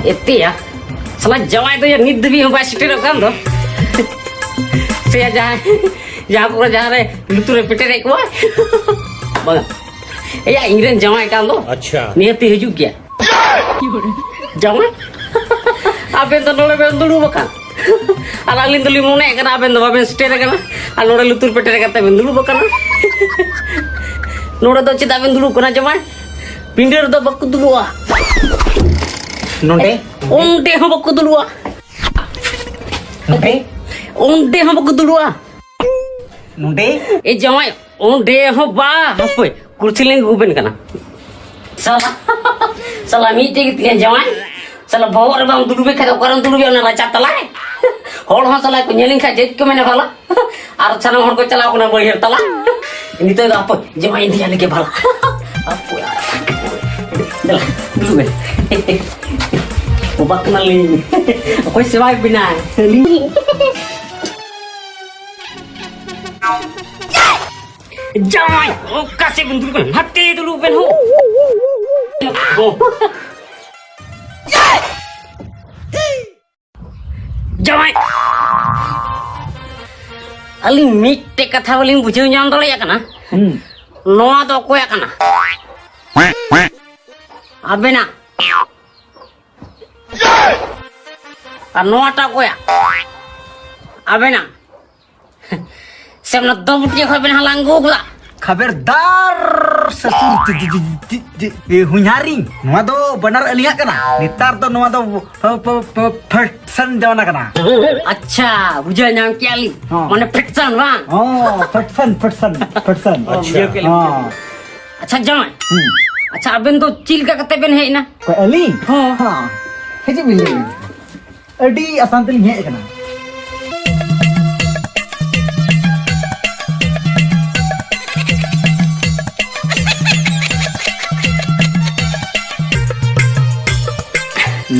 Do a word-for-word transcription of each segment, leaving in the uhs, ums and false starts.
ᱮᱛᱮᱭᱟ, ᱥᱟᱞᱟ ᱡᱟᱶᱟᱭ ᱫᱚ ᱭᱟ ᱱᱤᱛ ᱫᱷᱟᱹᱵᱤᱡ ᱦᱚᱸ ᱵᱟᱭ ᱥᱮᱴᱮᱨᱚᱜ ᱠᱟᱱ ᱫᱚ᱾ ᱥᱮ ᱭᱟ ᱡᱟᱦᱟᱸᱭ, ᱡᱟᱦᱟᱸ ᱠᱚᱨᱮ ᱡᱟᱦᱟᱸ ᱨᱮ ᱞᱩᱛᱩᱨ ᱨᱮ ᱯᱮᱴᱮᱨᱮᱫ ᱠᱚᱣᱟ᱾ ᱵᱟᱝᱟ᱾ ᱮᱭᱟ, ᱤᱧ ᱨᱮᱱ ᱡᱟᱶᱟᱭ ᱠᱟᱱ ᱫᱚ᱾ ᱟᱪᱪᱷᱟ᱾ ᱱᱤᱦᱟᱹᱛᱤ ᱦᱤᱡᱩᱜ ᱜᱮᱭᱟ᱾ ᱡᱟᱶᱟᱭ? ᱟᱵᱮᱱ ᱫᱚ ᱱᱚᱰᱮ ᱵᱮᱱ ᱫᱩᱲᱩᱵ ᱟᱠᱟᱱ᱾ ᱟᱨ ᱟᱹᱞᱤᱧ ᱫᱚᱞᱤᱧ ᱢᱚᱱᱮᱭᱮᱫ ᱠᱟᱱᱟ ᱟᱵᱮᱱ ᱫᱚ ᱵᱟᱵᱮᱱ ᱥᱮᱴᱮᱨ ᱟᱠᱟᱱᱟ᱾ ᱟᱨ ᱱᱚᱰᱮ ᱞᱩᱛᱩᱨ ᱯᱮᱴᱮᱨ ᱠᱟᱛᱮ ᱵᱮᱱ ᱫᱩᱲᱩᱵ ᱟᱠᱟᱱᱟ᱾ ᱱᱚᱰᱮ ᱫᱚ ᱪᱮᱫᱟᱜ ᱵᱮᱱ ᱫᱩᱲᱩᱵ ᱠᱟᱱᱟ ᱡᱟᱶᱟᱭ? ᱯᱤᱸᱰᱟᱹ ᱨᱮᱫᱚ ᱵᱟᱠᱚ ᱫᱩᱲᱩᱵᱼᱟ᱾ ᱱᱚᱰᱮ? ᱚᱸᱰᱮ ᱦᱚᱸ ᱵᱟᱠᱚ ᱫᱩᱲᱩᱵᱼᱟ᱾ ᱱᱚᱰᱮ? ᱚᱸᱰᱮ ᱦᱚᱸ ᱵᱟᱠᱚ ᱫᱩᱲᱩᱵᱼᱟ᱾ ᱱᱚᱰᱮ? ᱮ ᱡᱟᱶᱟᱭ, ᱚᱸᱰᱮ ᱦᱚᱸ ᱵᱟ, ᱦᱟᱯᱳᱭ, ᱠᱩᱨᱥᱤ ᱞᱤᱧ ᱟᱹᱜᱩ ᱟᱵᱮᱱ ᱠᱟᱱᱟ᱾ ᱥᱟᱞᱟ, ᱥᱟᱞᱟ ᱢᱤᱫᱴᱮᱡ ᱜᱮ ᱛᱤᱧᱟ ᱡᱟᱶᱟᱭ᱾ ᱥᱟᱞᱟ ᱵᱚᱦᱚᱜ ᱨᱮ ᱵᱟᱢ ᱫᱩᱲᱩᱵᱮ ᱠᱷᱟᱡ ᱫᱚ ᱚᱠᱟᱨᱮᱢ ᱫᱩᱲᱩᱵᱮ ᱚᱱᱟ ᱨᱟᱪᱟ ᱛᱟᱞᱟᱨᱮ? ᱦᱚᱲ ᱦᱚᱸ ᱥᱟᱞᱟ ᱠᱚ ᱧᱮᱞᱤᱧ ᱠᱷᱟᱡ ᱪᱮᱫ ᱠᱚ ᱢᱮᱱᱟ ᱵᱷᱟᱞᱟ? ᱟᱨ ᱥᱟᱱᱟᱢ ᱦᱚᱲ ᱠᱚ ᱪᱟᱞᱟᱣ ᱠᱟᱱᱟ ᱵᱟᱹᱭᱦᱟᱹᱲ ᱛᱟᱞᱟ᱾ ᱱᱤᱛᱚᱜ ᱫᱚ ᱦᱟᱯᱳᱭ, ᱡᱟᱶᱟᱭ ᱤᱫᱤᱭᱟ ᱞᱮᱜᱮ ᱵᱷᱟᱞᱟ᱾ ᱦᱟᱯᱳᱭ, ᱫᱮᱞᱟ, ᱫᱩᱲᱩᱵ ᱢᱮ᱾ ᱵᱟᱵᱟ ᱠᱟᱱᱟᱞᱤᱧ᱾ ᱚᱠᱚᱭ ᱥᱮᱵᱟᱭ ᱵᱮᱱᱟᱭ? ᱡᱟᱶᱟᱭ, ᱚᱠᱟ ᱥᱮᱫ ᱵᱮᱱ ᱫᱩᱲᱩᱵ ᱠᱟᱱᱟ? ᱱᱟᱛᱮ ᱫᱩᱲᱩᱵ ᱵᱮᱱ ᱦᱳ᱾ ᱡᱟᱶᱟᱭ, ᱟᱹᱞᱤᱧ ᱢᱤᱫᱴᱮᱡ ᱠᱟᱛᱷᱟ ᱵᱟᱹᱞᱤᱧ ᱵᱩᱡᱷᱟᱹᱣ ᱧᱟᱢ ᱫᱟᱲᱮᱭᱟᱜ ᱠᱟᱱᱟ᱾ ᱦᱩᱸ᱾ ᱱᱚᱣᱟ ᱫᱚ ᱚᱠᱚᱭᱟᱜ ᱠᱟᱱᱟ? ᱟᱵᱮᱱᱟᱜ᱾ ᱟᱨ ᱱᱚᱣᱟᱴᱟᱜ ᱚᱠᱚᱭᱟᱜ? ᱟᱵᱮᱱᱟᱜ᱾ ᱥᱮ ᱚᱱᱟ ᱫᱚ ᱵᱩᱴᱤᱭᱟᱹ ᱠᱷᱚᱱ ᱵᱮᱱ ᱦᱟᱞᱟᱝ ᱟᱹᱜᱩ ᱠᱟᱫᱟ? ᱠᱷᱟᱵᱮᱨᱫᱟᱨ ᱥᱟᱥᱩᱨ ᱛᱤ-, ᱛᱤ-, ᱛᱤ-, ᱛᱤ-, ᱛᱤ-, ᱮ, ᱦᱩᱧᱦᱟᱨᱤᱧ, ᱱᱚᱣᱟ ᱫᱚ ᱵᱟᱱᱟᱨ ᱟᱹᱞᱤᱧᱟᱜ ᱠᱟᱱᱟ᱾ ᱱᱮᱛᱟᱨ ᱫᱚ ᱱᱚᱣᱟ ᱫᱚ ᱯᱷ-, ᱯᱷ-, ᱯᱷ-, ᱯᱷᱮᱥᱚᱱ ᱡᱟᱢᱟᱱᱟ ᱠᱟᱱᱟ᱾ ᱟᱪᱪᱷᱟ, ᱵᱩᱡᱷᱟᱹᱣ ᱧᱟᱢ ᱠᱮᱜᱼᱟ ᱞᱤᱧ᱾ ᱦᱚᱸ᱾ ᱢᱟᱱᱮ ᱯᱷᱮᱥᱚᱱ ᱵᱟᱝ? ᱦᱚᱸ, ᱯᱷᱮᱥᱚᱱ, ᱯᱷᱮᱥᱚᱱ, ᱯᱷᱮᱥᱚᱱ᱾ ᱚ, ᱟᱪᱪᱷᱟ᱾ ᱵᱩᱡᱷᱟᱹᱣ ᱠᱮᱜᱼᱟ ᱞᱤᱧ᱾ ᱦᱚᱸ᱾ ᱟᱪᱪᱷᱟ ᱡᱟᱶᱟᱭ, ᱦᱩᱸ᱾ ᱟᱪᱪᱷᱟ ᱟᱵᱮᱱ ᱫᱚ ᱪᱮᱫ ᱞᱮᱠᱟ ᱠᱟᱛᱮ ᱵᱮᱱ ᱦᱮᱡ ᱮᱱᱟ? ᱚᱠᱚᱭ, ᱟᱹᱞᱤᱧ? ᱦᱚᱸ᱾ ᱦᱚᱸ᱾ ᱦᱤᱡᱩᱜ ᱵᱤᱱ, ᱦᱤᱡᱩᱜ ᱵᱤᱱ᱾ ᱟᱹᱰᱤ ᱟᱥᱟᱱ ᱛᱮᱞᱤᱧ ᱦᱮᱡ ᱟᱠᱟᱱᱟ᱾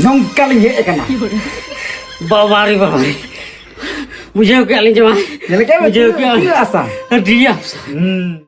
ᱱᱚᱝᱠᱟ ᱞᱤᱧ ᱦᱮᱡ ᱟᱠᱟᱱᱟ᱾ ᱵᱟᱵᱟ ᱨᱮ ᱵᱟᱵᱟ ᱨᱮ᱾ ᱵᱩᱡᱷᱟᱹᱣ ᱠᱮᱜᱼᱟ ᱞᱤᱧ ᱡᱟᱶᱟᱭ᱾ ᱧᱮᱞ ᱠᱮᱜᱼᱟ ᱵᱤᱱ? ᱵᱩᱡᱷᱟᱹᱣ ᱠᱮᱜᱼᱟ᱾ ᱛᱤᱱᱟᱹᱜ ᱟᱥᱟᱱ᱾ ᱟᱹᱰᱤ ᱟᱥᱟᱱ᱾ ᱦᱩᱸ᱾